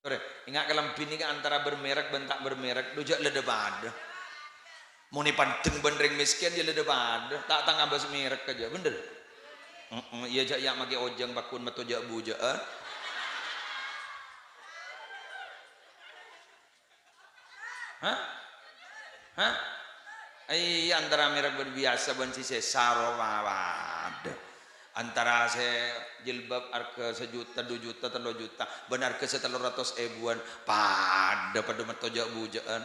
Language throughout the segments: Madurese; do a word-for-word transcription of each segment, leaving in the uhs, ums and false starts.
Ore, enga' kalambhi nèka antara bermerek bân ta' bermerek, dhu jhâ' la dhâ-padhâ. Mon èpandeng bân rèng mèskèn, ya la dhâ-padhâ. Ta' tang abâs merek kajâ, bhender? Heeh, iyâ jhâ' ya' makè ojhâng paghun metto jhâ'-bujâ'ân. Hah? Hah? Iyâ, antara merek biyasa bân sè sesar, wa-, waduh. Antara sè jilbab arghâ sajuta, du juta, tello juta, bân arghâ sè tello ratos èbuwân, padâ, padâ metto jhâ'-bujâ'ân.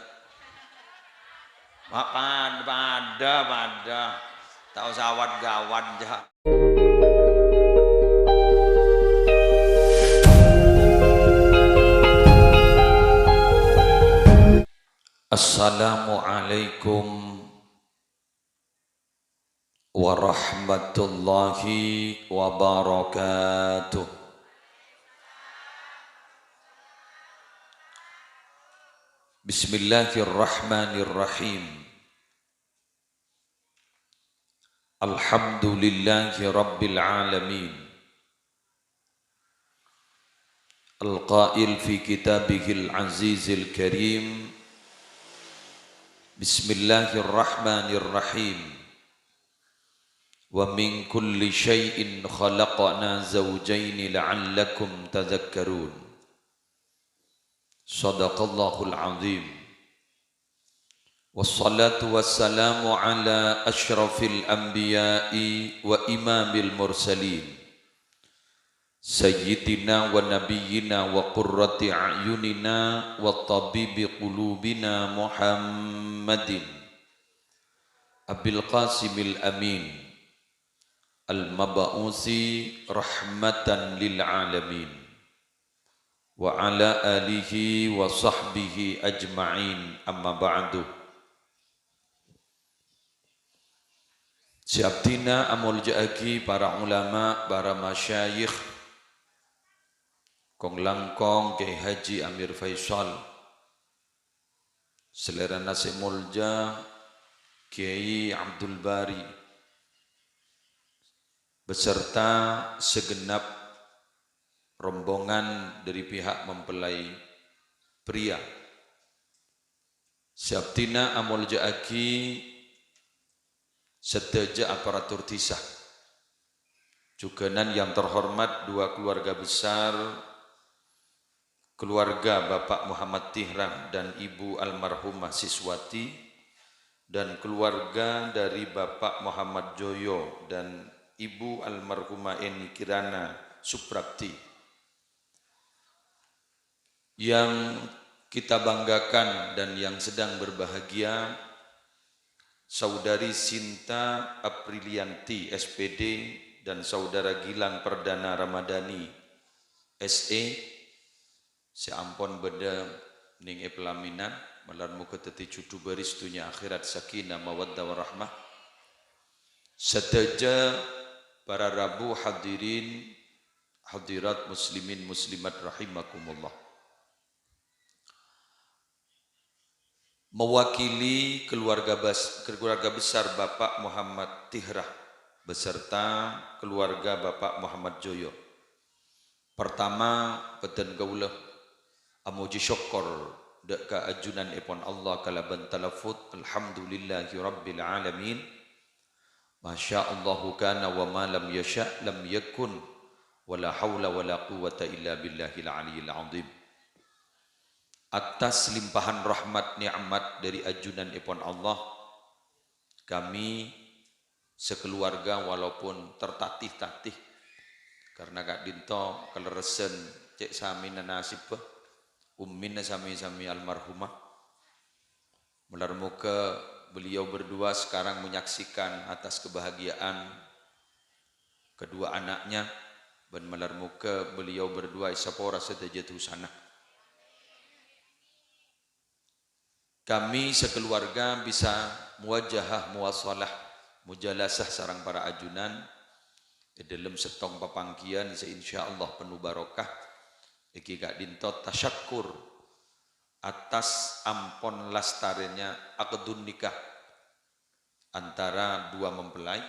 Pa-, pad-, padâ, padâ. Ta' osa wat-gawat, jhâ'. Assalamualaikum warahmatullahi wabarakatuh. Bismillahirrahmanirrahim. Alhamdulillahi rabbil alamin. Al-qail fi kitabihil azizil karim, "Bismillahirrahmanirrahim. Wa min kulli syai'in khalaqna zawjaini la'allakum tadzakkarun." Shadaqallahul azim. Wassalatu wassalamu ala asyrafil anbiya'i wa imamil mursalin, sayyidina wa nabiyyina wa qurrati a'yunina wa tabibi qulubina Muhammadin Abil Qasimil Amin, al-mab'usi rahmatan lil alamin, wa ala alihi wa sahbihi ajma'in, amma ba'du. Sè abdhina amolja'aghi para ulama, para masyayikh, kong-langkong Kyai Haji Amir Faisal, salèrana sè molja Kyai Abdul Bari, beserta segenap rombongan dari pihak mempelai pria. Sè abdhina amolja'aghi sadhâjâ aparatur dhisa. Jhughânan yang terhormat dua keluarga besar, keluarga Bapak Muhammad Tihra dan Ibu almarhumah Siswati, dan keluarga dari Bapak Muhammad Joyo dan Ibu almarhumah Eni Kirana Suprapti. Yang kita banggakan dan yang sedang berbahagia, Saudari Sinta Aprilianti, S P D, dan Saudara Gilang Perdana Ramadhani, S E, sè ampon bâdâ nèng è pelaminan, malar moghâ dhâddhi jhudhu bâris dhunnya akhèrat, sakinah, mawaddah, warahmah. Sadhâjâ para rabu, hadirin, hadirat, muslimin, muslimat rahimakumullah. Mewakili keluarga bes-, keluarga besar Bapak Muhammad Tihra beserta keluarga Bapak Muhammad Joyo. Pertama, bhâdhân kaulâ amojhi sokkor dâ' ka ajunanèpon Allah kalabân talaffuz, "Alhamdulillahi rabbil alamin. Ma sya Allahu kana wa ma lam yasya lam yakun. Wa la haula wa la quwwata illa billahil aliyyil azim." Atas limpahan rahmat nikmat dari ajunanèpon Allah, kami sekeluarga walaupun tertatih-tatih, karena ka'dinto kalerressan cè' samèna nasibbhâ, ummina sami-sami almarhumah. Malar moghâ beliau berdua sekarang menyaksikan atas kebahagiaan kedua anaknya, bân malar moghâ beliau berdua èsapora sadhâjâ dhusana. Kami sekeluarga bisa muwajahah, muwasalah, mujalasah sareng para ajunan è dhâlem sèttong papangghiyân sè insyaallah penuh barokah. Èngghi ka'dinto tasyakkur atas ampon lastarèna akdun nikah antara dua mempelai,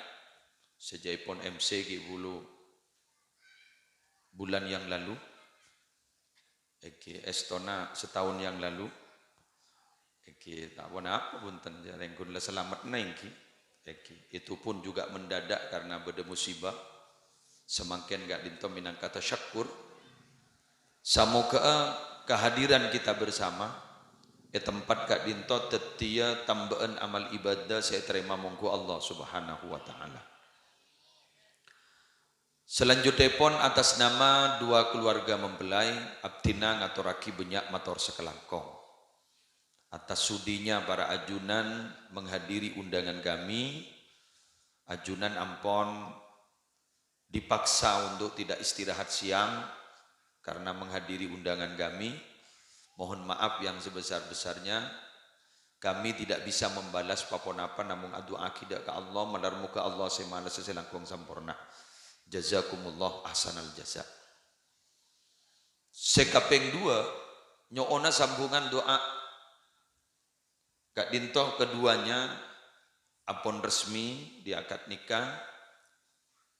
sè jhâ' èpon M C ghi' bulu bulan yang lalu. Èngghi, èstona setahun yang lalu. Èngghi, ta' ponapa, bhunten, jhârèng ghun la salamet nèngghi. Èngghi, itu pun juga mendadak karena bâdâ musibah. Samangkèn ka'dinto mènangka tasyakkur. Samoghâ'â kehadiran kita bersama è tempat ka'dinto dhâddhiyâ tambâ'ân amal ibadah sè ètarèma mongghu Allah Subhanahu wa Ta'ala. Selanjutèpon, atas nama dua keluarga mempelai, abdhina ngatorraghi bânnya' mator sakalangkong. Atas sudinya para ajunan menghadiri undangan kami, ajunan ampon dipaksa untuk tidak istirahat siang karena menghadiri undangan kami. Mohon maaf yang sebesar-besarnya. Kami tidak bisa membalas pa-ponapa, namong adu'aaghi dâ' ka Allah, malar moghâ Allah sè malessa sè langkong samporna. Jazakumullah ahsanal jaza. Sè kapèng duwâ', nyo'ona sambhungan du'a. Ka'dinto keduanya ampon resmi diakad nikah,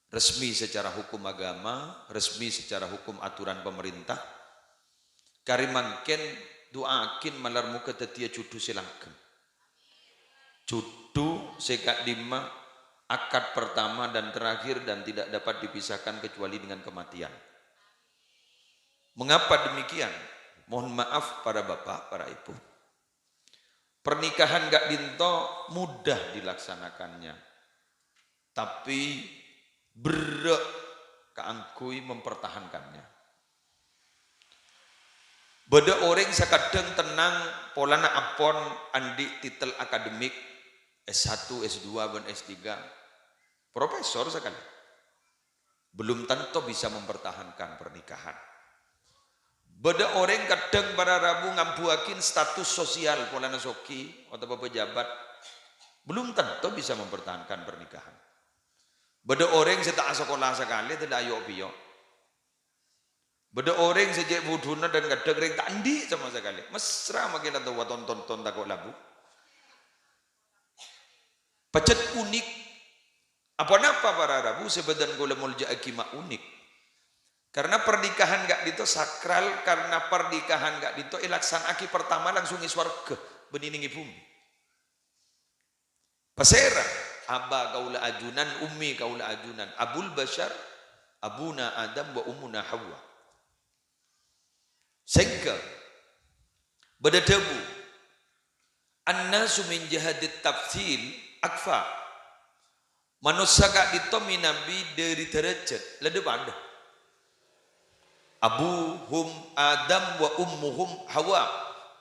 resmi secara hukum agama, resmi secara hukum aturan pemerintah. Karè mangkèn du'aaghin malar moghâ dhâddhiyâ jhudhu sè langgeng. Jhudhu sè ka'dimma akad pertama dan terakhir dan tidak dapat dipisahkan kecuali dengan kematian. Mengapa demikian? Mohon maaf para bapak, para ibu. Pernikahan ka'dinto mudah dilaksanakannya, tapi berrâ' kaangghuy mempertahankannya. Bâdâ orèng sè kadhâng tennang polana ampon andi' titel akademik S satu, S dua, bân S tiga, profesor sakalè. Belum tanto bisa mempertahankan pernikahan. Bâdâ orèng kadhâng para rabu ngambuwâghin status sosial polana soghi otabâ pejabat, belum tanto bisa mempertahankan pernikahan. Bâdâ orèng sè ta' asakola sakalè, dâddhi ayo' bhiyo'. Bâdâ orèng sè cè' budhuna dan kadhâng rèng ta' andi' sama sakalè. Mesra makkèna towa ton-tonton tako' labu. Pajhât unik. Aponapa para rabu sè bâdân kaulâ molja'aghi ma' unik? Karena pernikahan ka'dinto sakral, karena pernikahan ka'dinto èlaksana'aghi pertama langsung è sowarghâ, bânnè nèng è bhumè. Pasèra? Aba kaulâ ajunan, ummi kaulâ ajunan. Abul Basyar, abuna Adam wa ummuna Hawa. Sèngghâ bâdâ dhâbu, "Annasu min jihadit tafsil akfa." Manossa ka'dinto mènabi dâri dârâjhât, la dhâ-padâ. Abuhum Adam wa ummuhum Hawa.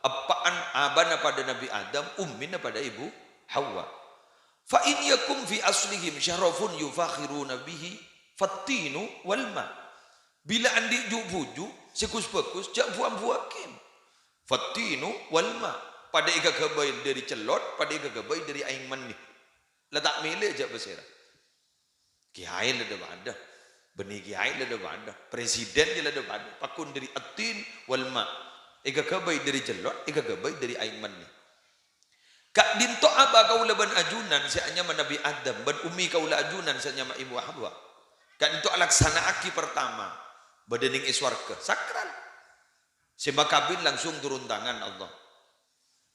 Eppa'na abana padâ Nabbhi Adam, ummina padâ Ibu Hawa. "Fa in yakum fi aslihim syarafun yufakhiruna bihi, fattinu wal ma." Bilâ andi' ju'-bhuju' sè gus-bhâgus, jhâ' bu-ambuwâghin. Fattinu wal ma. Padâ èghâghâbây dâri cellot, padâ èghâghâbây dâri aèng mani. La ta' mèlè jhâ' pasèra. Kèyaè la dhâ-padâ. Bânnè kèyaè la dhâ-padâ. Presiden jhâ' la dhâ-padâ. Pagghun dâri at-tin wal ma. Èghâghâbây dâri cellot, èghâghâbây dâri aèng mani. Ka'dinto aba kaulâ bân ajunan sè anyama Nabbhi Adam, bân ummi kaulâ ajunan sè anyama Ibu Hawa. Ka'dinto alaksana'aghi pertama, bâdâ nèng è sowarghâ, sakral. Sè makabin langsung turun tangan Allah.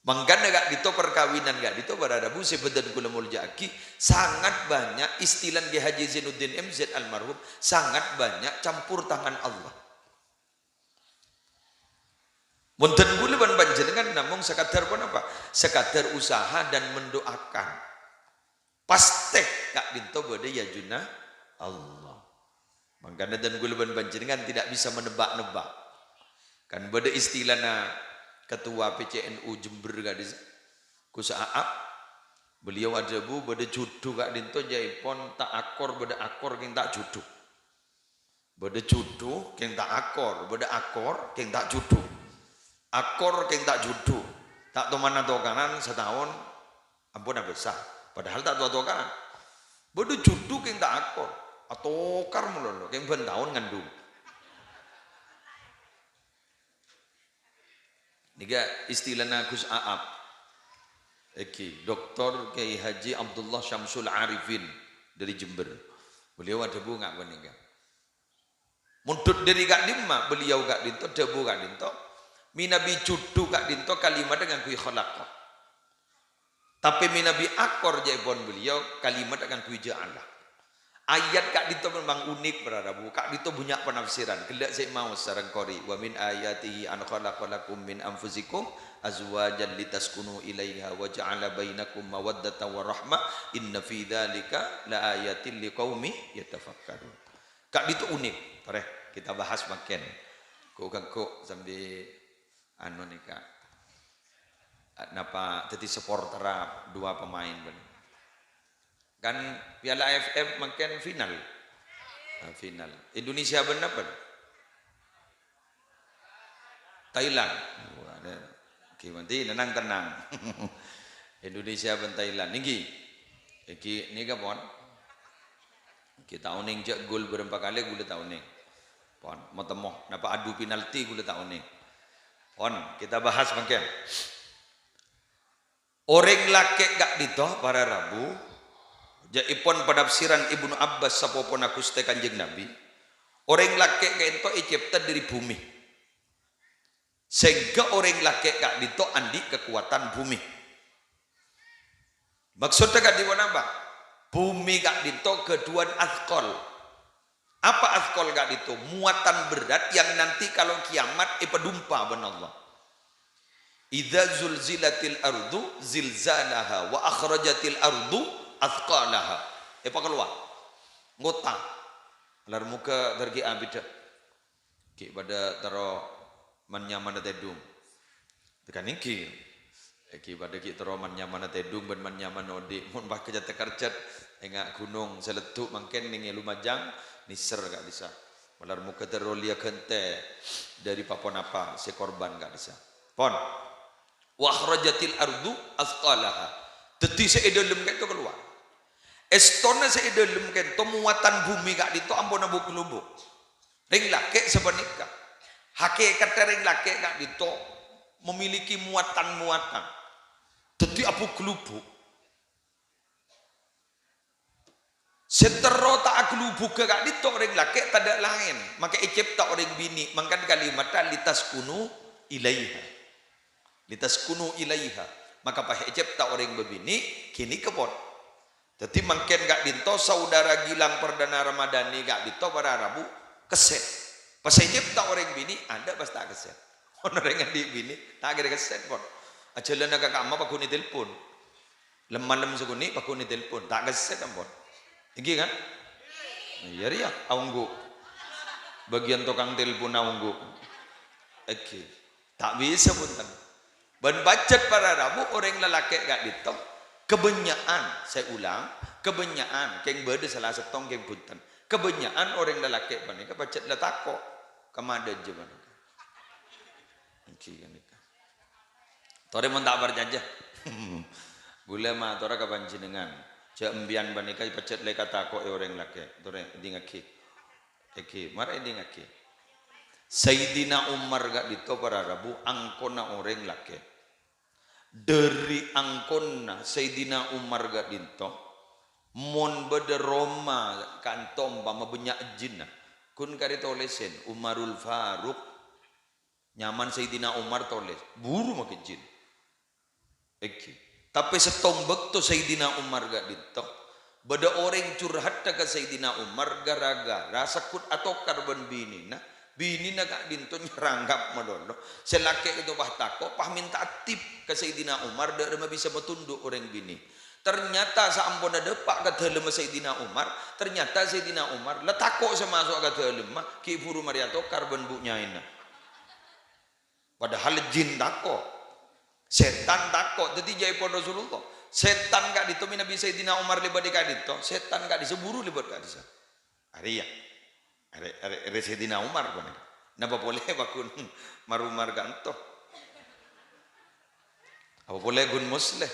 Mangkana ka'dinto parkabinan ka'dinto para rabu sè bâdân kaulâ molja'aghi, sangat banyak, istilah Kiai Haji Zainuddin M Z almarhum, sangat banyak campur tangan Allah. Mon dân kaulâ bân panjhennengan namong sakadar ponapa? Sakadar usaha dan mendoakan. Pastè ka'dinto bâdâ è ajunanna Allah. Mangkana dân kaulâ bân panjhennengan tidak bisa menebak-nebak. Kan bâdâ istilahna ketua P C N U Jember ka'dissa', Gus Aap. Beliau adhâbu bâdâ judhu ka'dinto jhâ'èpon ta' akor, bâdâ akor kèng ta' judhu. Bâdâ judhu kèng ta' akor, bâdâ akor kèng ta' judhu. Akor kèng ta' judhu, ta' toman atokaran sataon, ampon abâsa. Padahal ta' to-atokaran. Bâdâ judhu kèng ta' akor, atokar malolo, kèng bân taon ngandung. Nèka istilahna Gus Aap. Èngghi, Doktor Kiai Haji Abdullah Syamsul Arifin dari Jember. Beliau adhâbu nga' panèka. Mondhut dhâri ka'dimma, beliau ka'dinto, dhâbu ka'dinto, mènabi judhu ka'dinto kalimatta ngangghuy khalaqa. Tapè mènabi akor jâèpon beliau, kalimatta ngangghuy ja'ala. Ayat ka'dinto memang unik, para rabu. Ka'dinto bânnya' panafsiran. Ghellâ' sè maos sareng qori, "Wa min ayatihi an khalaqa lakum min anfusikum azwajan litaskunu ilaiha wa ja'ala bainakum mawaddatan wa rahmah. Inna fi dzalika la ayatin liqaumi yatafakkarun." Ka'dinto unik. Torè, kita bahas mangkèn. Ghu-, ghu-, sambi anu nèka. Napa dhâddhi supporterra dua pemain, bân. Kan Piala A F F mangkèn final. Nah, final. Indonesia bân napa? Thailand. Wah, ada. Oke, nanti tenang-tenang. Indonesia bân Thailand. Nèngghi. Èngghi nèka pon. Kita onèng jâ' gol bârâmpa kalè ghulâ ta' onèng. Pon, mo-temmo. Napa adu penalti ghulâ ta' onèng. Pon, kita bahas mangkèn. Orèng lakè' ka'dinto, para rabu, jâèpon panafsiran Ibnu Abbas, sapopona Ghustè Kanjeng Nabi, orèng lakè' ka'dinto ècèpta dhâri bhumè. Sehingga orèng lakè' ka'dinto andi' kakowadhân bhumè. Maksodda ka'dinto napa? Bhumè ka'dinto ghâdhuwân askol. Apa askol ka'dinto? Muatan berat yang nanti kalau kiamat èpadumpa bân Allah. "Idza zulzilatil ardu zilzalaha wa akhrajatil ardu atsqalaha." Èpakalowar. Ngota. Lar moghâ dhâr ghi' abidhâ. Ghi' padâ terro man-nyamana tèdung. Tekan èngghi. Èngghi padâ ghi' terro man-nyamana tèdung bân man-nyamana odi'. Mon pas kejat-kerjat, enga' ghunong sè leddhu' mangkèn nèng è Lumajang, nèser ka'dissa'. Malar moghâ terro lèya ghântè dhâri pa-ponapa sè korban ka'dissa'. Pon. "Wa akhrajatil ardu atsqalaha." Dhâddhi sè è dhâlem ka'dinto kalowar. Èstona sè è dhâlem ka'dinto muatan bhumè ka'dinto ampon abu'-kalubuk. Rèng lakè' sapanèka. Hakèkatta rèng lakè' ka'dinto memiliki muatan-muatan. Dhâddhi abu'-kalubuk. Sè terro ta' aghâlubugghâ ka'dinto orèng lakè' tadâ' laèn. Maka ècèpta orèng binè', mangkana kalimatta litaskunu ilaiha. Litaskunu ilaiha. Maka pas ècèpta orèng bâbinè', ghânèka pon. Dhâddhi mangkèn ka'dinto saudara Gilang Perdana Ramadhani ka'dinto para rabu kèsèt. Pas ècèpta orèng binè', adâ' pas ta' kèsèt. Mon orèng andi' binè', ta' kèra kèsèt pon. Ajhâlâna ka kamma paghun ètelpon. Lem-malem sakonè' paghun ètelpon, ta' kèsèt ampon. Èngghi kan? Iyâ rèya, aongghu. Bâgiyân tokang telpon aongghu. Èngghi. Ta' bisa, bhunten. Bân pajhât para rabu orèng lalakè' ka'dinto, kabânnya'an, saya ulang, kabânnya'an, kèng bâdâ sala sèttong kèng bhunten. Kabânnya'an orèng lalakè' panèka pajhât la tako' ka madâjâ panèka. Èngghi ghânèka. Torè mon ta' parcajâ. Ghulâ matora ka panjhennengngan. Jhâ' empèyan panèka pajhât la èkatako'è orèng lakè'. Torè èdingngaghi. Èngghi, mara èdingngaghi. Sayyidina Umar ka'dinto para rabu angkona orèng lakè'. Dhâri angkona Sayyidina Umar ka'dinto, mon bâdâ roma ka'dinto ompama bânnya' jinna, ghun karè tolèsèn Umarul Faruq. Nyaman Sayyidina Umar tolès, buru makkè jin. Èngghi. Tapè sèttong bâkto Sayyidina Umar ka'dinto, bâdâ orèng curhatta ka Sayyidina Umar gara-gara segghut atokar bân binèna, binèna ka'dinto nyerangap malolo. Sè lakè' ka'dinto pas tako', pas mènta'a tip ka Sayyidina Umar, dâ' remma bisa matondhu' orèng binè'. Ternyata saamponna dâpa' ka dâlemma Sayyidina Umar, ternyata Sayyidina Umar la tako' sè maso'a ka dâlemma, ghi' buru marè atokar bân bu' nyaèna. Padahal jin tako'. Sètan tako'. Dhâddhi jhâèpon Rasulullah. Sètan ka'dinto mènabi Sayyidina Umar lèbât è ka'dinto. Sètan ka'dissa buru lèbât ka'dissa. Arèya. Arè, arè, arè Sayyidina Umar panèka. Napa polè paghun marumar ka'dinto? Apa polè ghun Musleh?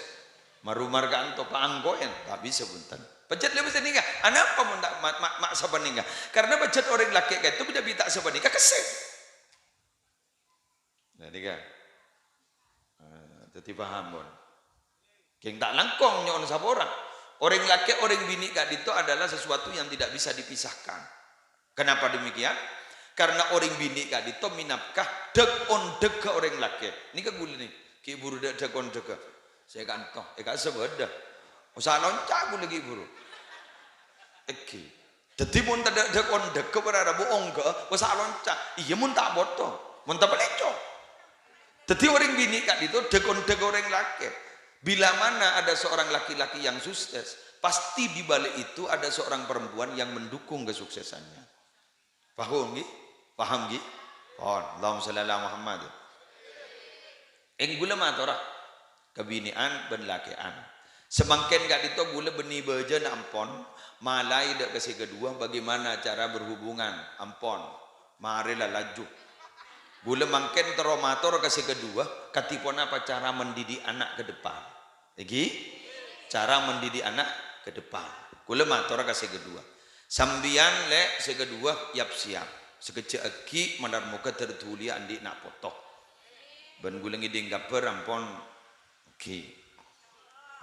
Marumar ka'dinto, paangko'èn. Ta' bisa, bhunten. Pajhât lèbât sapanèka. Anapa mon ta' ma', ma', ma' sapanèka? Karena pajhât orèng lakè' ka'dinto bidhâ bi' ta' sapanèka kèsèt. Nah, nèka. Eh, dhâddhi paham, pon. Kèng ta' langkong nyo'on sapora. Orèng lakè', orèng binè' ka'dinto adalah sesuatu yang tidak bisa dipisahkan. Kenapa demikian? Karna orèng binè' ka'dinto mènapka dhâk-ondhâghâ orèng lakè'. Nèka ghulâ nè, ghi' bhuru dhâ-, dhâk-ondhâghâ. Sè kanto, è, ka sabâdâ. Osa lonca' ghulâ ghi' bhuru. Èngghi. Dhâddhi mon tadhâ' dhâk-ondhâghâ para rabu ongghâ, osa lonca'. Iyâ mon ta' poto, mon ta' palecco'. Dhâddhi orèng binè' ka'dinto dhâk-ondhâghâ orèng lakè'. Bila mana ada seorang laki-laki yang sukses, pasti di balik itu ada seorang perempuan yang mendukung kesuksesannya. Paham, ghi? Paham, ghi? Pon. Allahumma shalli ala Muhammad. Èng ghulâ matora, kabinè'an bân lakè'an. Samangkèn ka'dinto ghulâ bânnè bâjâna ampon, malaè dhâ' ka sè kaduwâ, bagaimana cara berhubungan? Ampon. Marè la laju. Ghulâ mangkèn terro mator ka sè kaduwâ, kadhi ponapa cara mendidik anak ke depan? Èngghi? Cara mendidik anak ke depan. Ghulâ mator ka sè kaduwâ. Sampèyan, Lè', sè kaduwâ, yap-siyap. Sakejjhâ' aghi' malar moghâ dhâr dhuliyâ andi' na' poto. Bân ghulâ ngèdhing kabhâr ampon, èngghi.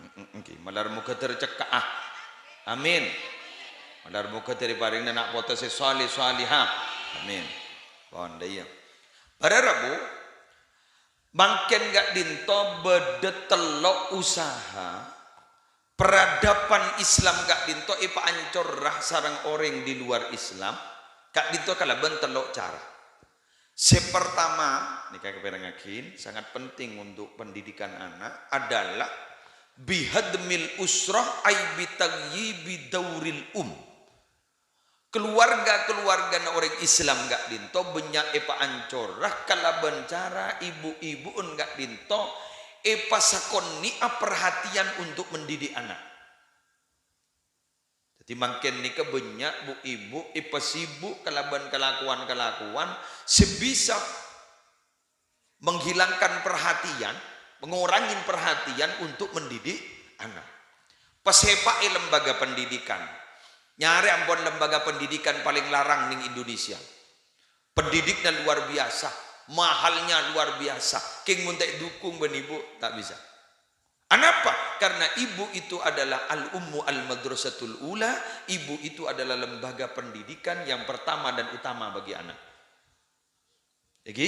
Mm, mm, èngghi. Malar moghâ dhâr cekka'a. Amin. Malar moghâ dhâr èparèngana na' poto sè shalèh shalèhah. Amin. Pon, dâ' iyâ. Para rabu, Mangkèn ka'dinto bâdâ tello' usaha peradaban Islam ka'dinto èpaancorra sareng orèng di luar Islam, ka'dinto kalabân tello' cara. Sè partama, nèka èpèrengngaghi, sangat penting untuk pendidikan anak, adalah bihadmil usrah ay bitagyibi dauril um. Kaluwarga-kaluwargana orèng Islam ka'dinto bânnya' èpaancora kalabân cara ibu-ibu'en ka'dinto èpasakonè'a parhatèyan untuk mendidik anak. Dhâddhi mangkèn nèka bânnya' bu-ibu èpasibuk kalabân kalakowan-kalakowan sè bisa menghilangkan perhatian, mengurangi perhatian untuk mendidik anak. Pasèpa'è lembaga pendidikan. Nyarè ampon lembaga pendidikan palèng larang nèng Indonesia. Pendidiknya luar biasa, mahalnya luar biasa. Kèng mon ta' èdukung bân ibu, ta' bisa. Anapa? Karena ibu itu adalah al-ummu al-madrasatul ula, ibu itu adalah lembaga pendidikan yang pertama dan utama bagi anak. Èngghi?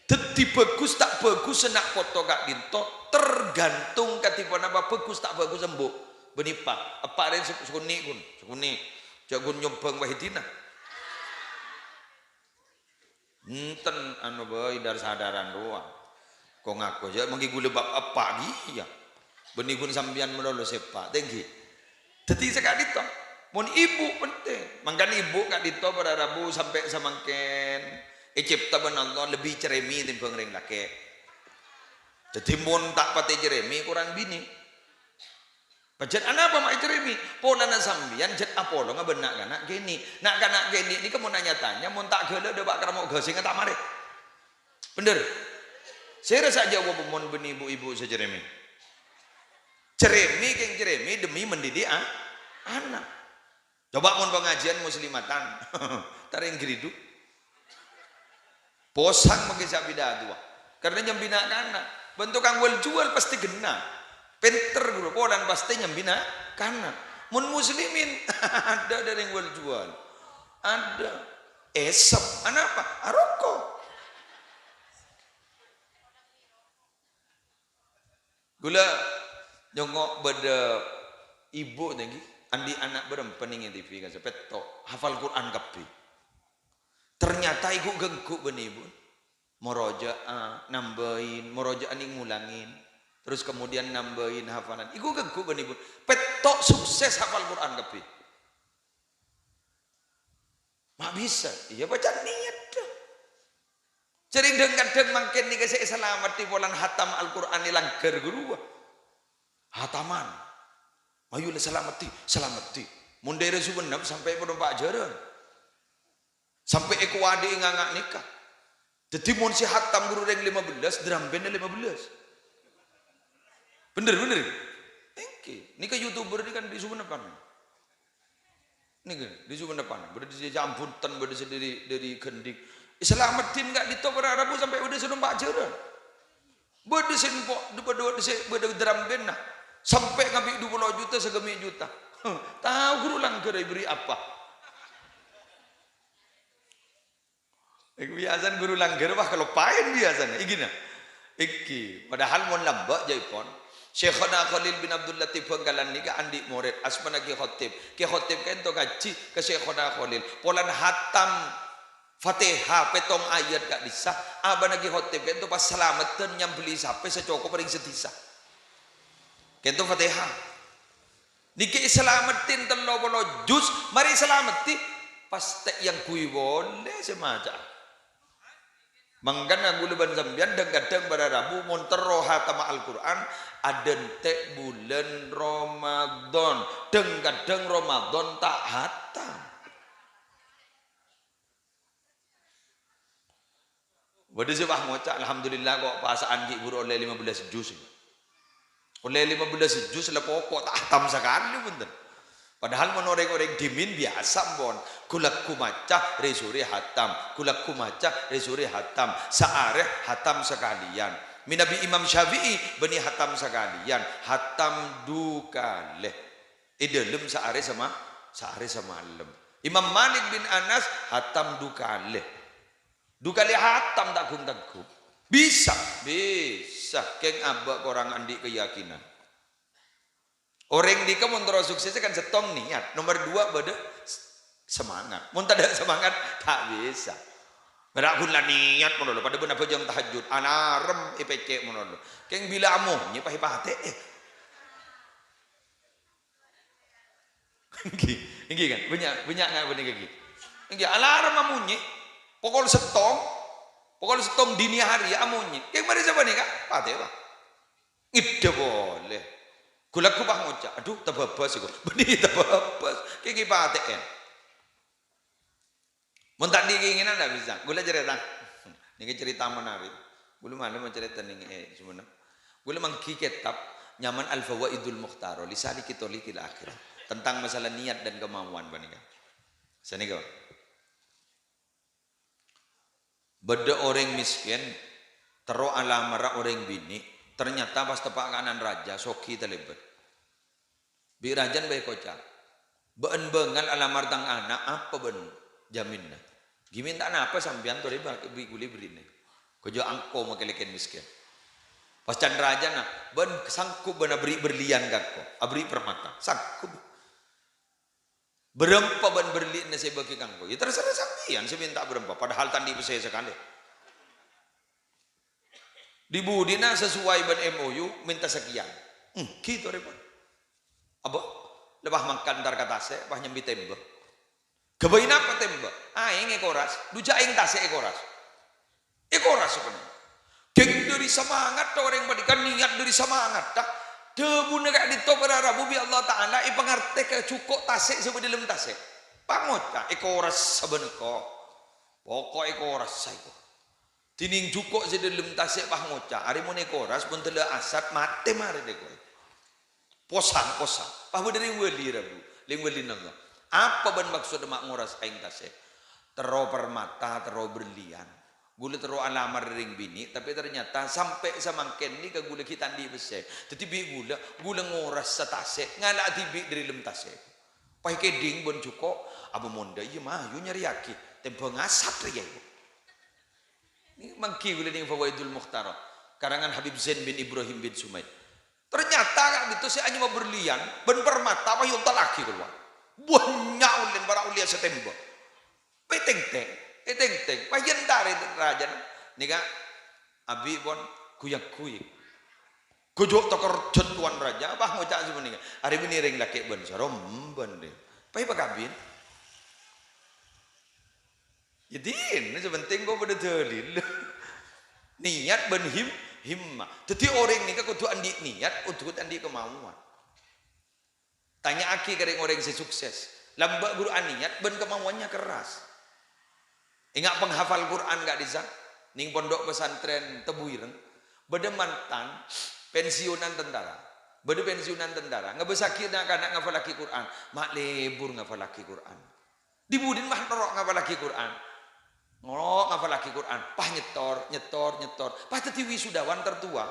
Dhâddhi bhâghus ta' bhâghus na' poto ka'dinto tergantung kadhi ponapa bhâghus ta' bhâghus embu'. Bân eppa', eppa' rèng sek-, sakonè' ghun, sakonè'. Jhâ' ghun nyombhâng Wahidina. Enten anu bhâi dhâr-sadhârân rowa. Ko-ngako jhâ' manggi ghulâ bâ' eppa' ghi iyâ. Bânnè ghun sampèyan malolo sè eppa', ta' èngghi. Dhâddhi saka'dinto, mon ibu penting. Mangkana ibu ka'dinto para rabu sampè' samangkèn ècèpta bân Allah lebbi cerèmè tèmbhâng rèng lakè'. Dhâddhi mon ta' patè cerèmè, korang binè. Pajhât anapa ma' ècerèmè? Polana sampèyan jhât apolonga bân na'-kana' kènè'. Na'-kana' kènè' nèka mon nya-tanya, mon ta' ghâlâ' dâpa' ka ramo' ghâsèngnga ta' marè. Bhender? Sèra sè ajâwâb mon bânnè bu-ibu sè cerèmè. Cerèmè kèng cerèmè demi mendidik a-, ana'. Coba mon pangajiân muslimatan, ta' rèng gridhu. Posang mangkè sè abidhâ duwâ. Karna nyambi na'-kana'. Bân tokang wal-juwal pastè ghenna'. Pènter ghuru polana pastè nyambi na'-kana'. Mon muslimin, adâ' dâreng wal-juwal. Adâ'. Èsep. Anapa? Aroko. Ghulâ nyongngo' bâdâ ibu nèngghi, andi' ana' bârâmpa nèng T V kan, sè pètto', hafal Qur'an kabbhi. Ternyata èghu-ghângghu bân ibu. Morojâ'â, nambâi, morojâ'â nèng ngolangè. Terus kemudian nambâi hafalan. Èghu-ghângghu bân ibu. Pètto' sukses hafal Qur'an kabbhi. Ma' bisa? Iyâ, paca niyat, dâ. Jhâreng dhâng-kadhâng mangkèn nèka sè èsalameddhi polana hatam Al-Qur'an è langghâr ghâruwa. Hataman. Mayu la salameddhi, salameddhi. Mon dâ'râ Sumenep sampè' padâ empa' jhârân. Sampè' èkowadhi'i nga'-nga' nèka. Dhâddhi mon sè hatam ghuru rèng lèma bellâs, drambènna lèma bellâs. Bhender, bhender. Èngghi. Nèka YouTuber nèka kan dâri Sumenepan. Nèka, dâri Sumenepan. Bâdâ sè Jambunten, bâdâ sè dâri, dâri Gending. Salameddhi ka'dinto para rabu sampè' bâdâ sè nompa' jhârân. Bâdâ sè nompa', bâdâ, bâdâ sè, bâdâ drambènna. Sampè' ngabi' dua puluh juta, sagâmè' juta. Tao ghuru langghâr èberri' apa? Biyasana ghuru langghâr, wah, kaloppaèn biyasana. Iki, nah. Iki. Padahal mon lambâ' jâ' èpon. Syaikhona Khalil bin Abdul Latif Bhângkalan nèka andi' morèd, asmana Ki Khotib. Ki Khotib ka'dinto ngajhi ka Syaikhona Khalil. Polana hatam Fatihah pètong ayat ka'dissa', abâna Ki Khotib ka'dinto pas salameddhân nyambelli sapè sè cokop rèng sadhisa. Ka'dinto Fatihah. Nèka èsalameddhi tello polo juz, marè èsalameddhi, pas ta' èangghuy polè sè maca'a. Mangkana kaulâ bân sampèyan dhâng-kadhâng para rabu mon terro hatama Al-Qur'an, adhânte' bulân Ramadan. Dhâng-kadhâng Ramadan ta' hatam. Bâdâ sè pas ngoca', "Alhamdulillah, kok pasa'an ghi' bhuru ollè lima belas juz." Ollè lima belas juz la poko' ta' hatam sakalè, bhunten. Padahal mon orèng-orèng dhimèn biyasa, ampon. Ghu-lagghu maca, rè-sorè hatam. Ghu-lagghu maca, rè-sorè hatam. Saarè hatam sakalèyan. Mènabi Imam Syafi'i bânnè hatam sakalèyan. Hatam du kalè. È dhâlem saarè sama-, saarè samalem. Imam Malik bin Anas hatam du kalè. Du kalè hatam ta' ghung-tègghung. Bisa, bisa. Kèng abâ' korang andi' keyakinan. Orèng nèka mon terro sukses kan sèttong niat. Nomor dua bâdâ s-, semangat. Mon tadâ' semangat, ta' bisa. Mara ghun la niat mono lho, padâ bân abhâjâng tahajjud, alarm èpècè' mono lho. Kèng bilâ amonyè pas èpatè'è. Èngghi, èngghi kan? Bânnya', bânnya' nga' bânnè èngghi. Èngghi, alarm amonyè. Pokol sèttong. Pokol sèttong dini hari amonyè. Kèng marè sapanèka, patè, Pak. Ngèdhâ polè. Ghu-lagghu pas ngoca', "Adhu, tabâbâs èko." Bânnè tabâbâs. Kèng èpatè'è. Mon ta' andi' keinginan, ndak bisa. Ghulâ carèta. Nèka carèta menarik. Ghulâ malem carèta nèng, eh, Sumenep. Ghulâ mangghi kètab nyamana Al-Fawaidul Mukhtarah, li Saliki Thoriqil Akhirah. Tentang masalah niat dan kemauan panèka. Sanèka. Bâdâ orèng mèskèn, terro alamarra orèng binè', ternyata pas teppa' ka'ana'an rajâ, soghi talèbât. Bi' rajâna bhâi èkoca', "Bâ'ân bângal alamar tang ana', apa bâ'ân jaminna? Ghi' mènta napa sampèyan torè bi' ghulâ èberri'na? Kajâ' engko' makè lèkèn mèskèn." Pas can rajâna, "Bâ'ân sanggup bâ'ân aberri' berlian ka engko', aberri' permata? Sanggup. Bârâmpa bâ'ân berli'na sè èbâghi ka engko'?" "Ya, terserah sampèyan sè mènta bârâmpa, padahal ta' andi' pèssè sakalè." Di-budina sesuai bân M O U, mènta sakèyan. Èngghi torè pon. Abâ, la pas mangkat entar ka tasè', pas nyambi tèmbâ. Ghâbây napa tèmbâ? Aèng èkoras, dujâ aèng tasè' èkoras. Èkoras sapanèka. Kèng dâri samangatta orèng panèka, niat dâri samangatta. Dhâbuna ka'dinto para rabu bi' Allah Ta'ala èpangartè ka jhuko' tasè' sè bâdâ dâlem tasè'. Pangoca' èkoras sabâna ko. Poko' èkoras saèko. Dhinèng jhuko' sè dâlem tasè' pas ngoca', "Arè mon èkoras, mon tellâ' asat, matè marè dâ' kowe." Posang, posang. Pas bâdâ rèng wali rabu, rèng walina Allah. "Apa bâ'ân maksodda ma' ngoras aèng tasè'?" "Terro permata, terro berlian. Ghulâ terro alamar rèng binè', tapè ternyata sampè' samangkèn nèka ghulâ ghi' ta' andi' pèssè. Dhâddhi bi' ghulâ, ghulâ ngoras satasè', ngala'a dhibi' dâri dâlem tasè'." Pas èkèdhing bân jhuko', "Abâ mon dâ' iyâ mayu nyarèyaghi, tèmbhâng asat rèya." Nèka mangghi ghulâ nèng Fawaidul Mukhtarah, karangan Habib Zain bin Ibrahim bin Sumaid. Ternyata ka'dinto sè anyama berlian bân permata pas èontallaghi kalowar. Bânnya' ollèna para auliya sè tèmbâ. Pas ètèngtèng, ètèngtèng, pas èentarè rajâna. Nèka, abi' pon ghu-yaghu. Ghu jhâ' takerjhât towan rajâ, pas ngoca' sapanèka, "Arè binè rèng lakè' bân soro emban, dhi. Pas èpakabin." Ya, dina, sè pentèng kok bâdâ dalil. Niat bân him-, himmah. Dhâddhi, orèng nèka kodhu andi' niat, kodhu andi' kemauan. Tanya'aghi ka rèng-orèng sè sukses. Lambâ' ghuru aniat bân kemauannya keras. Enga' penghafal Qur'an ka'dissa', neng pondok pesantren Tebuireng, bâdâ mantan pensiunan tentara. Bâdâ pensiunan tentara, ngabâssaghi na'-kana' ngafallaghi Qur'an. Ma' lebur ngafallaghi Qur'an. Di-budina ma' noro' ngafallaghi Qur'an. Noro' ngafallaghi Qur'an. Pas nyetor, nyetor, nyetor. Pas dhâddhi wisudawan tertua.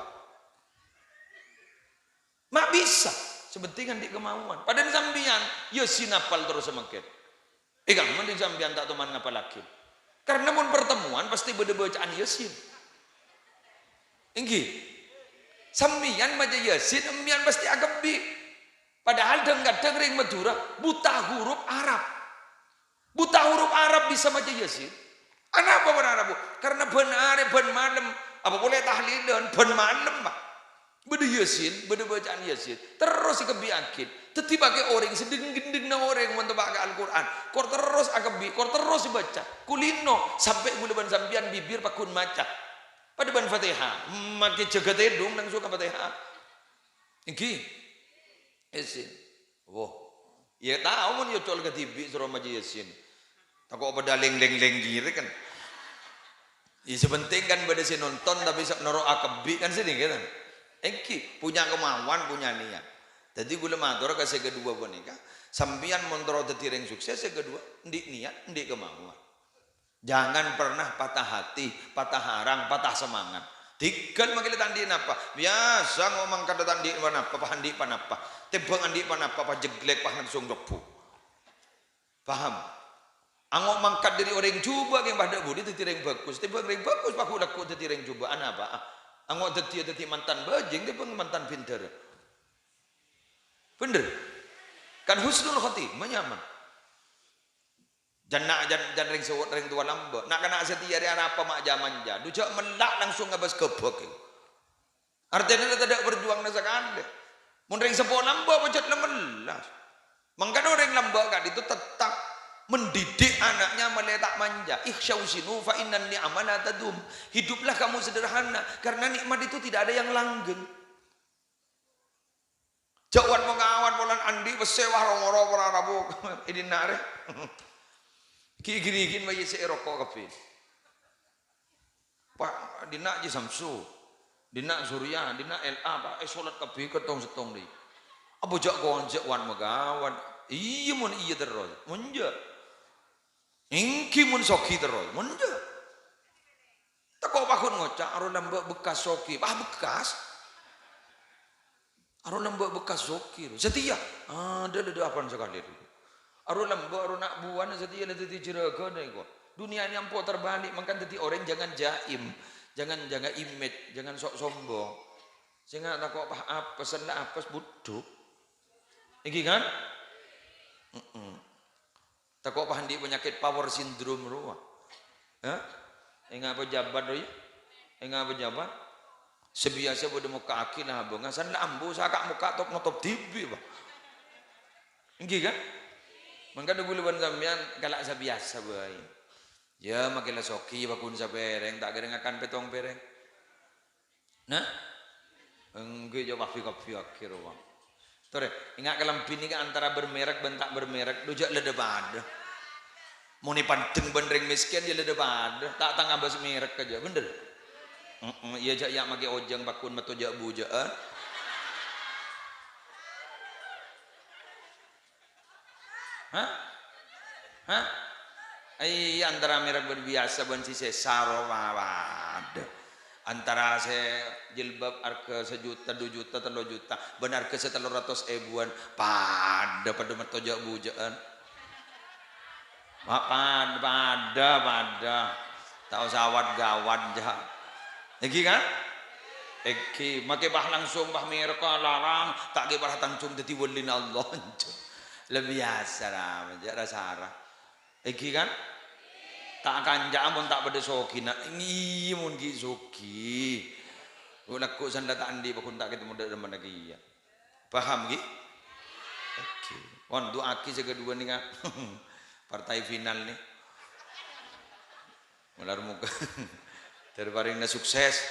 Ma' bisa, sè pentèng andi' kemauan. Padâna sampèyan, Yasin apal terros samangkèn. È kamma dhi sampèyan ta' toman ngapallaghi. Karena mon pertemuan pasti bâdâ bacaan Yasin. Èngghi. Sampèyan maca Yasin, sampèyan pasti akebbi'. Padahal dhâng-kadhâng rèng Madhurâ buta huruf Arab. Buta huruf Arab bisa maca Yasin. Anapa bân Arab, Bu? Karena bân arè, bân malem. Apa polè tahlilan, bân malem, Pak. Bâdâ Yasin, bâdâ bacaan Yasin. Terros èkebbi'aghi. Dhâddhi makè orèng sè dhâng-gendhângnga orèng mon teppa' ka Al-Qur'an. Kor terros akebbi', kor terros èbâca. Kulino, sampè' ghulâ bân sampèyan bibir pagghun maca. Padâ bân Fatihah. Makè jâgâ tèdung langsung ka Fatihah. Èngghi. Yasin. Woh. Iyâ tao mon èocol kadhibi' soro maca Yasin. Tako' padâ leng-leng-leng ghi rè kan. Iyâ sè penting kan bâdâ sè nonton tapè sè noro' akebbi' kan sè nèka kan. Èngghi, punya kemauan, punya niat. Dhâddhi ghulâ mator ka sè kaduwâ panèka, sampèyan mon terro dhâddhi rèng sukses, sè kaduwâ, endi' niat, endi' kemauan. Jangan pernah patah hati, patah arang, patah semangat. Dhigghâl mangkèla ta' andi' napa. Biyasa ngo' mangkadhâ ta' andi' panapa, pas andi' panapa. Tèmbhâng andi' panapa, pas jegglek, pas langsung nyobbhu. Paham? Ango' mangkat dhâri orèng jhubâ' kèng padâ budi dhâddhi rèng bhâghus. Tèmbhâng rèng bhâghus, pas ghu-, lagghu' dhâddhi rèng jhubâ'. Anapa? Ango' dhâddhiyâ dhâddhi mantan bhâjing, tèmbhâng mantan bhindhârâ. Bhender? Kan husnul khotimah nyaman. Jân na', jân, jân rèng sowet rèng towa lambâ'. Na'-kana' satèya rè arapa ma' jâ-manjâ. Dhu jâ' mella' langsung ngabâs ghâbâk. Artèna tadâ' parjuwânganna sakalè. Mon rèng seppo lambâ' pajhât la mellas. Mangkana orèng lambâ' ka'dinto tetap mendidik anaknya malè ta' manja. "Ikhsyaw zinu fa innan ni'ama la tadum." Hiduplah kamu sederhana, karena nikmat itu tidak ada yang langgeng. Jâ' wan-mangawat polana andi' pèssè wah rongoro para rabu. È dinna' rè. Ghi'-ghirighin ma' èssè'è roko' kabbhi. Pa', dinna' Ji Samsu, dinna' Surya, dinna' L A, pa', èsolat kabbhi ka tong-settong dhi. Apa jâ' konjâ' wan-mangawat? Iyâ, mon iyâ terros. Mon enjâ'. Èngghi mon soghi terros. Mon enjâ'. Tako' pagghun ngoca', "Aro lambâ' bekkas soghi." Wah, bekkas. Aro lambâ' bekkas soghi, ro. Satèya, adâ', adâ', apana sakalè, ro. Aro lambâ', aro na' buwâna satèya la dhâddhi jârâghâna, ko. Dunnya ini ampo terbalik, mangkana dhâddhi orèng jangan jaim, jangan jaga image, jangan sok sombong. Sènga' tako' pas apes, la apes budhuk. Èngghi, kan? Heeh. Tako' pas andi' panyakèt power syndrome rowa. Hah? Enga' pejabat, ro, yâ? Enga' pejabat. Sè biyasa bâdâ mokka'aghi la abângnga, san la ambu saka' mokka' top-notop dhibi', Pa'. Èngghi, kan? Mangkana ghulâ bân sampèyan kala' sabiyasa bhâi. Yâ, makè la soghi, pagghun sapèrèng, ta' kèra ngakan pèttong pèrèng. Nah? Èngghi, jâ' pabbi-kabbiyaghi rowa. Torè, enga' kalambhi nèka antara bermerek bân ta' bermerek, dhu jâ' la dhâ-padâ. Mon èpandeng bân rèng mèskèn, yâ la dhâ-padâ. Ta' tang abâs merek kajâ, bhender? Heeh, iyâ jâ' yâ' makè ojâng pagghun metto jâ'-bujâ'ân. Hah? Hah? Iyâ, antara merek bân biyasa bân sè sesar, wa-, padâ. Antara sè jilbab arghâ sajuta, du juta, tello juta, bân arghâ sè tello ratos èbuwân, padâ, padâ metto jâ'-bujâ'ân. Pa-, pad-, padâ, padâ. Ta' osa wat-gawat, jâ. Èngghi, kan? Èngghi, makè pas langsung pas merek larang, ta' kè pas langsung dhâddhi wâlina Allah. La biyasa, ra, jâ' ra-sara. Èngghi, kan? Ta' akanca'a mon ta' padâ soghina. Èngghi, mon ghi' soghi. Kok lagghu' san la ta' andi' pagghun ta' kètemmon dhâ' remma kèya. Paham, ghi? Oke. Pon, du'aaghi sè kaduwâ nèka. Partai final nè. Molar moghâ dâri parèngna sukses.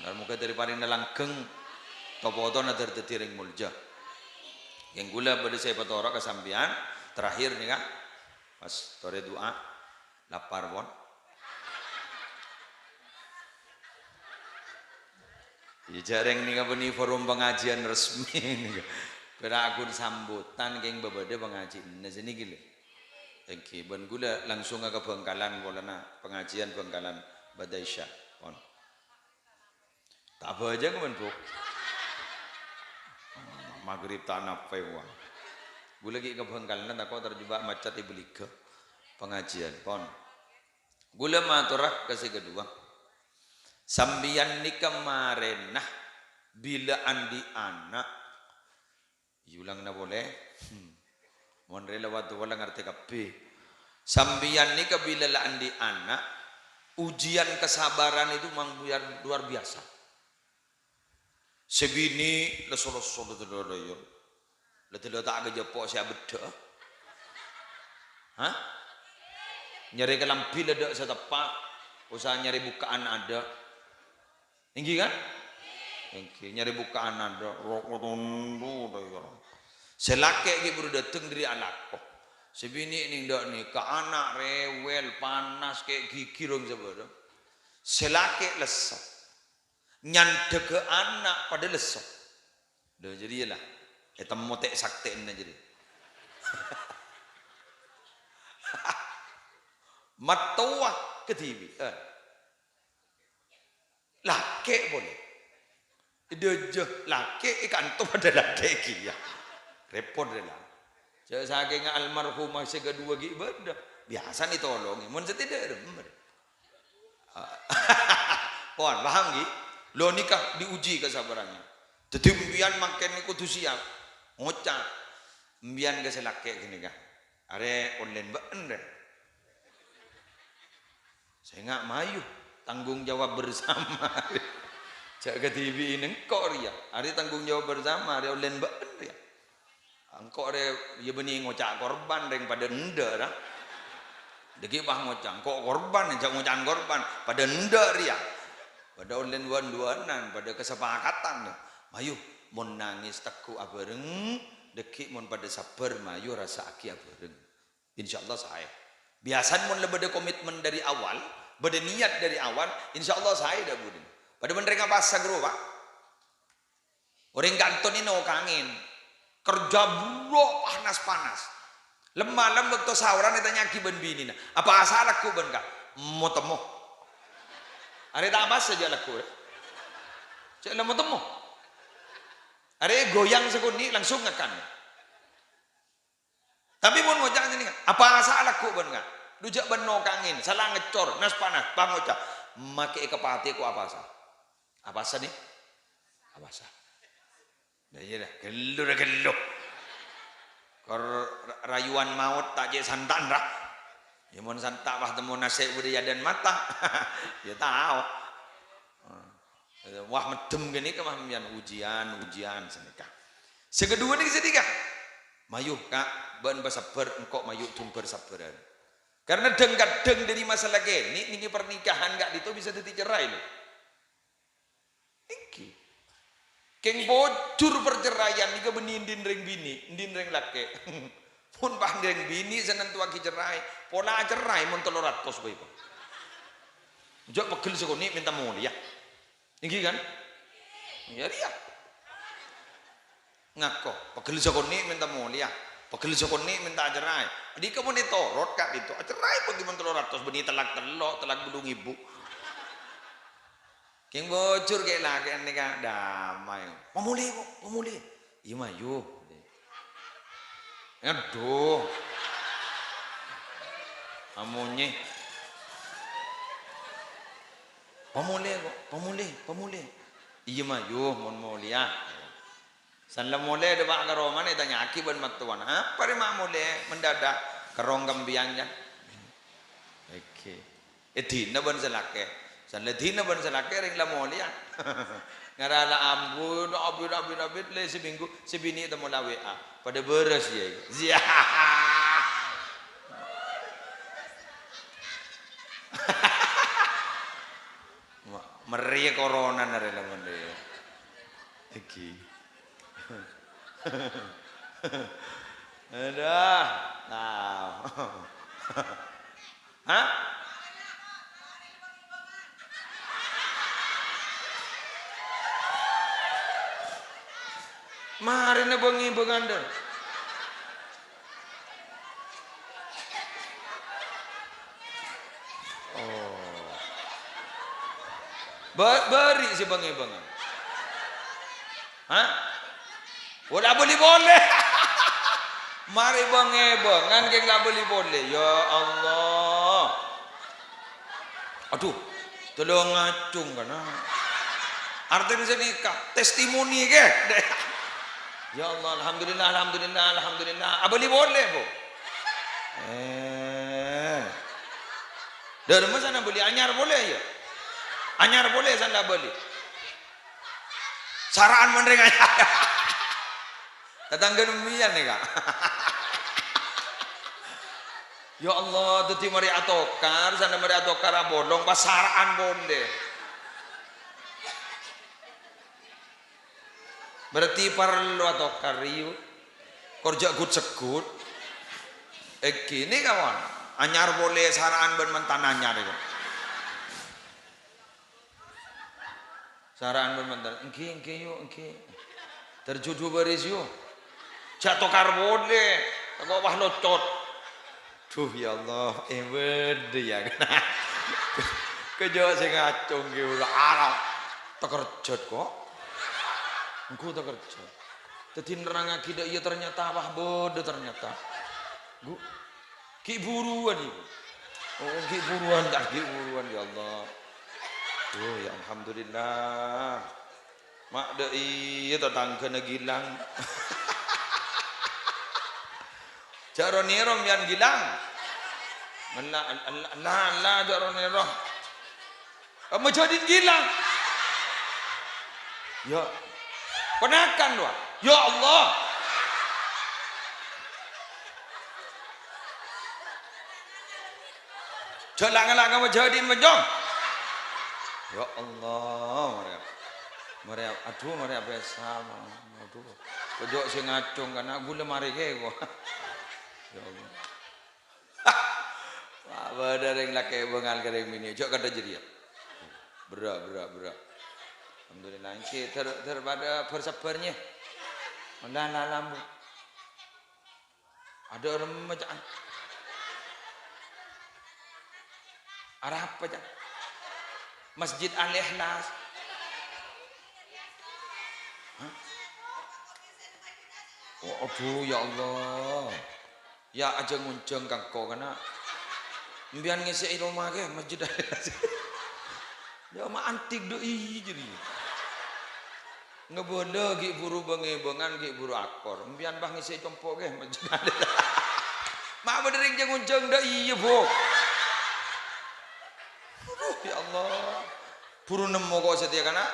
Molar moghâ dâri parèngna langgeng. To-potona dâri dhâddhi rèng molja. Kèng ghulâ bâdâ sè èpatoro' ka sampèyan. Terakhir nèka. Pas torè du'a. Lapar, pon. Iyâ, jârèng nèka bânnè forum pangajiân resmi nèka. Pèra' ghun sambutan kèng bâbâdâ pangajiânna sè nèkè, lho. Èngghi, bân ghulâ langsunga ka Bhângkalan polana pangajiân Bhângkalan bâdâ Isya. Pon. Ta' abhâjâng, bân, Bu. Magrib ta' nappè, wa. Ghulâ ghi' ka Bhângkalan tako' terjebak macet è Bhâligghâ. Pangajiân, pon. Ghulâ matora ka sè kaduwâ. Sampèyan nèka marèna bilâ andi' ana'. Èolangana polè. Hmm. Mon rè la wadu la ngartè kabbhi. Sampèyan nèka bilâ la andi' ana', ujian kesabaran itu memang luar, luar biasa. Sè binè' lesso-lesso la tèdhâ, la tèdhâ ta' ghâjâ po' sè abheddhâ'â. Hah? Nyarè kalambhi la dâ' sè teppa', usaha nyarè bukka'an adâ'. Èngghi, kan? Èngghi, nyarè bukka'an adâ', roko tondu, dâ' iyâ. Sè lakè' ghi' buru dâteng dâri alako. Sè binè' nèng dâ' nèka ana' rewel, panas, kè' ghighir rong sabârâng. Sè lakè' lesso. Nyandhâghâ ana' padâ lesso. Lho, jârèya la. Ètemmo tè'-saktè'na jârèya. Mattowa kadhibi', eh. Lakè' polè. Dâjâ lakè' è kanto padâ lakè' kèya. Rèpot rè la. Jâ' sakènga almarhumah sè kaduwâ ghi' bâdâ. Biyasana ètolongè. Mon sè tèdhâ remmer. Pon, paham ghi? Lo nèka diuji kesabarannya. Dâddhi, empèyan mangkèn kodhu siap. Ngoca'. Empèyan ka sè lakè' ghânèka. Arè ollèna bâ'en, rè. Sènga' mayu, tanggung jawab bersama. Jâ' kadhibi'i engko' rèya. Arè tanggung jawab bersama, arè ollèna bâ'en rèya. Engko' rè, iyâ bânnè ngoca' korban, rèng padâ endâ', ra. Dâgghi' pas ngoca', engko' korban, jâ' ngoca'an korban. Padâ endâ' rèya. Padâ ollèna duwân-duwânan, padâ kasepakatan. Mayu, mon nangès tegghu' abhâreng, dâgghi' mon padâ sabbhâr, mayu rassa'aghi abhâreng. Insyaallah saè. Biyasana mon la bâdâ komitmen dâri awal, bâdâ niyat dâri awal, insyaallah saè dâ' budina. Padâ bân rèng apasa ghârowa, Pa'? Orèng kanto nè nokangèn. Kerja buru panas-panas. Lem-malem bâkto saoran ètanya'aghi bân binèna, "Apasa lagghu' bân, Ka'?" "Mo-temmo." Arè ta' apasa jâ' lagghu', rè. Jâ' la mo-temmo. Arè goyang sakonè' langsung ngakan. Tapè mon ngoca' ngènè, "Apasa lagghu' bân, Ka'?" Dhu jâ' bân nokangèn, sala ngèccor, nas-panas, pas ngoca', "Makè èkapatè'è ko' apasa." Apasa, nè? Apasa. Lah iyâ, lah, ghellu, lah, ghellu. Kor ra-, rayuan maot ta' cè' santa'an, ra. Iyâ, mon santa' pas temmo nasè' budiyâ dân mata. Iyâ, tao. Wah, meddhem ghânèka mah, mbiyan ujian, ujian sanèka. Sè kaduwâ nèka sanèka. Mayu, Ka', bân pasabbhâr, engko' mayu dhun bhâr-sabbhârân. Karena dhâng-kadhâng dâri masalah kènè', nèka pernikahan ka'dinto bisa dhâddhi cerai, lho. Èngghi. Kèng bojur perceraian nèka bânnè ènḍi' rèng binè', ènḍi' rèng lakè'. Mon pas rèng binè' sè nantowaghi cerai, pola cerai mon tello ratos bhâi, Pa'. Jâ' pegghel sakonè' mènta molèya. Èngghi, kan? Iyâ, rèya. Ngako, pegghel sakonè' mènta molèya, pegghel sakonè' mènta cerai. Dika mon ètorot ka'dinto, cerai bâgi mon tello ratos, bânnè tellak tello', tellak polo èbu. Kèng bojur kè' lakè'an nèka, damai. "Mamolè, ko', mamolè." "Iyâ, mayu." Adhu. Amonyè. "Pamolè, ko', pamolè, pamolè." "Iyâ, mayu, mon molèya." San la molè dâpa' ka romana, ètanya'aghi bân mattowana, "Apa rè ma' molè mendadak? Kerrong kambiyang, jân?" Oke. Èdina bân sè lakè'. San la dina bân sè lakè' rèng la molèya. Ngara la ambu, abit, abit, abit, lè seminggu, sè binè' temmo la W A. Padâ bârâs, yâ. Zia. Ma-, merriyâ koronana rè la mondhe. Èghi. Aduh. Nah. Hah? Marèna bâng-èbângan, dâ. Oh. Ba-, bâri' sè bâng-èbângan. Hah? Oh, la bâli polè. Marè bâng-èbângan, kèng la bâli polè. Ya Allah. Adhu, tolong ngacung kana. Artèna sanèka, testimoni kè. Ya Allah, alhamdulillah, alhamdulillah, alhamdulillah. Abâli polè, Bu. Eh. Dâ' remma sana bâli anyar polè, ya? Anyar polè sana bâli. Sara'an mon rèng anyar. Tatangghâna mbiyan nèka. Ya Allah, dhâddhi marè atokar, sana marè atokar abolong, pas sara'an polè. Berarti parlo atokar, yu. Kor jhâ' gut-seggut. Èngghi, nèka, kawan. Anyar polè sara'an bân mantan anyar, yu. Sara'an bân mantan. Èngghi, èngghi, yu, èngghi. Terjudhu baris, yu. Jhâ' tokar polè. Tako' pas locot. Duh, ya Allah, eh, bâdâ, ya. Kèjhâ' sè ngacong ghi' ora arep. Takerjhât, kok. Engko' takerjhât. Dhâddhi nerrangngaghi dâ' iyâ ternyata, wah, bâdâ ternyata. Ghi' buruwân, ibu. Oh, ghi' buruwân, ta', ghi' buruwân, ya Allah. Oh, ya, alhamdulillah. Ma' dâ' iyâ tatangghâna Gilang. Jhâ' ro-nèro mbiyan Gilang. Ella, ella, ella, ella, jhâ' ro-nèro. Ka Majadin Gilang. Ya. Ponakan, wa. Ya Allah. Jhâ' la'-ngala' ka Majadin, Bonjong. Ya Allah, marè. Marè, adhu, marè abisal, adhu. Kèjhâ' sè ngacong, kana' ghulâ marè kè, kok. Ya Allah. Wah, bâdâ rèng lakè' bângal ka rèng binè', jhâ' kadhâ' jârèya. Berrâ', berrâ', berrâ'. Alhamdulillah, èngghi, ter-, ter-, padâ bhâr-sabbhâr, nyè. La, la, la, Bu. Adâ' remma, ca'na. Arapa, ca'na? Masjid Al-Ikhlas. Hah? Oh, adhu, ya Allah. Ya, ajhâng-onjhâng ka engko', kana'. Embiyan ngèsè'è roma kè, Masjid Al-Ikhlas. Ya, ma' antik dâ' iyâ jârèya. Ngabâlâ ghi' buru bâng-èbângan, ghi' buru akor. Embiyan pas ngèsè compo' kè, ma' bâdâ rèng jhâng-onjhâng dâ' iyâ, Bu. Aduh, ya Allah. Buru nemmo ko' satèya, kana'.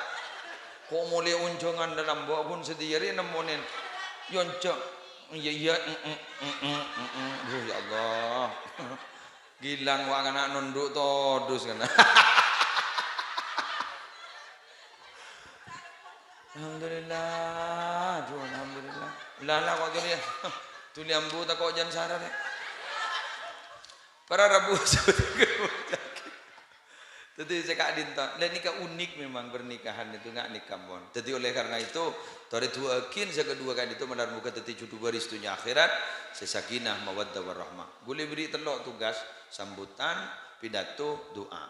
Ko' molè onjhângan dâlem bo' ghun satèya rè nemmonè. Yonjhâng. Iyâ, iyâ. Mm, mm, mm, mm, mm, mm. Aduh, ya Allah. Gilang wa' kana' nondhu' todus kana'. Alhamdulillah, aduh, alhamdulillah. Lala kok tuli, tuli ambu tako' jân sara, rè. Para rabu. Dhâddhi sè ka'dinto, la nèka unik memang pernikahan itu, nga' nèka mon. Dhâddhi oleh karena itu, torè du'aaghin sè kaduwâ ka'dinto malar moghâ dhâddhi judhu baris dhunnya akhèrat, sè sakinah, mawaddah, warahmah. Ghulâ bherri' tello' tugas, sambutan, pidato, du'a.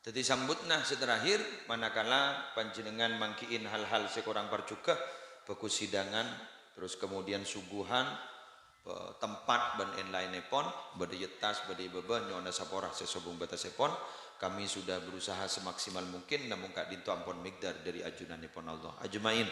Dhâddhi sambutna sè terakhir, manakala panjhennengngan mangghi'in hal-hal sè korang parjhughâ, bhâghus hidangan, terus kemudian suguhan, pe-, tempat bân èn-laènnèpon, bâdâ è attas, bâdâ è bâbâ, nyo'ona sapora sè sobung bâtassèpon. Kami sudah berusaha semaksimal mungkin, namong ka'dinto ampon mègdâr dâri ajunannèpon Allah. Ajma'in.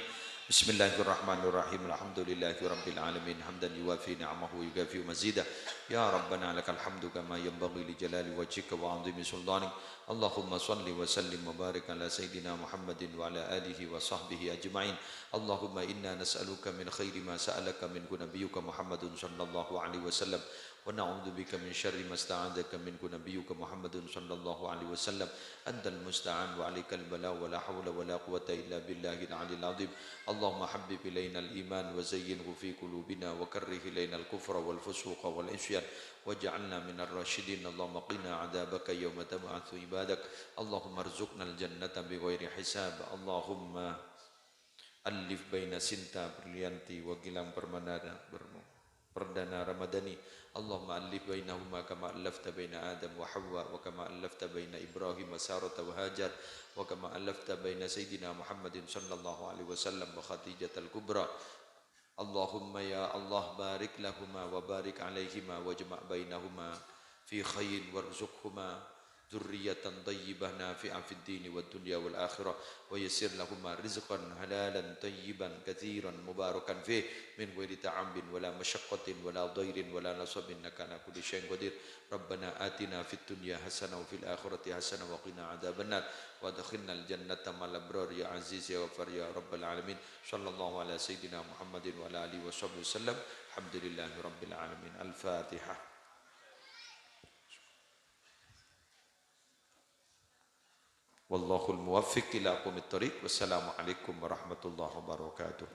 Bismillahirrahmanirrahim. Alhamdulillahirabbil alamin. Hamdan yuwafi ni'amahu wa yukafi'u mazidah. Ya Rabbana lakal hamdu kama yanbaghi li jalali wajhika wa 'azimi sultanik. Allahumma shalli wa sallim wa barik ala sayyidina Muhammadin wa ala alihi wa sahbihi ajma'in. Allahumma inna nas'aluka min khairi ma sa'alaka minhu nabiyyuka Muhammadun sallallahu alaihi wasallam, wa na'udzubika min syarri ma sta'adzaka minhu nabiyyuka Muhammadun sallallahu alaihi wasallam. Antal musta'an wa alaikal bala wa la haula wa la quwwata illa billahil aliyil azim. Allahumma habbib ilainal iman wa zayyinhu fi qulubina wa karrih ilainal kufra wal fusuqa wal isyan waj'alna minar rasyidin. Allahumma qina adzabaka yauma tab'atsu ibadak. Allahumma rzuqnal jannata bi ghairi hisab. Allahumma allif baina Sinta Berlianti wa Gilang Permanana Bermo-, Perdana Ramadhani. Allahumma allif bainahuma kama allafta baina Adam wa Hawa, wa kama allafta baina Ibrahim wa Sarata wa Hajar, wa kama allafta baina Sayyidina Muhammadin sallallahu alaihi wasallam wa Khadijatal Kubra. Allahumma ya Allah, barik lahuma wa barik alaihima wajma' bainahuma fi khairin warzuqhuma ذرية طيبة نافعة في الدين والدنيا والآخرة، ويسر لهما رزقا حلالا طيبا كثيرا مباركا فيه، من غير تعب ولا مشقة ولا ضير ولا نصب، إنك على كل شيء قدير. ربنا آتنا في الدنيا حسنة وفي الآخرة حسنة وقنا عذاب النار، وأدخلنا الجنة مع الأبرار يا عزيز يا غفار يا رب العالمين. صلى الله على سيدنا محمد وعلى آله وصحبه وسلم. الحمد لله رب العالمين. الفاتحة. والله الموفق إلى أقوم الطريق. والسلام عليكم ورحمة الله وبركاته.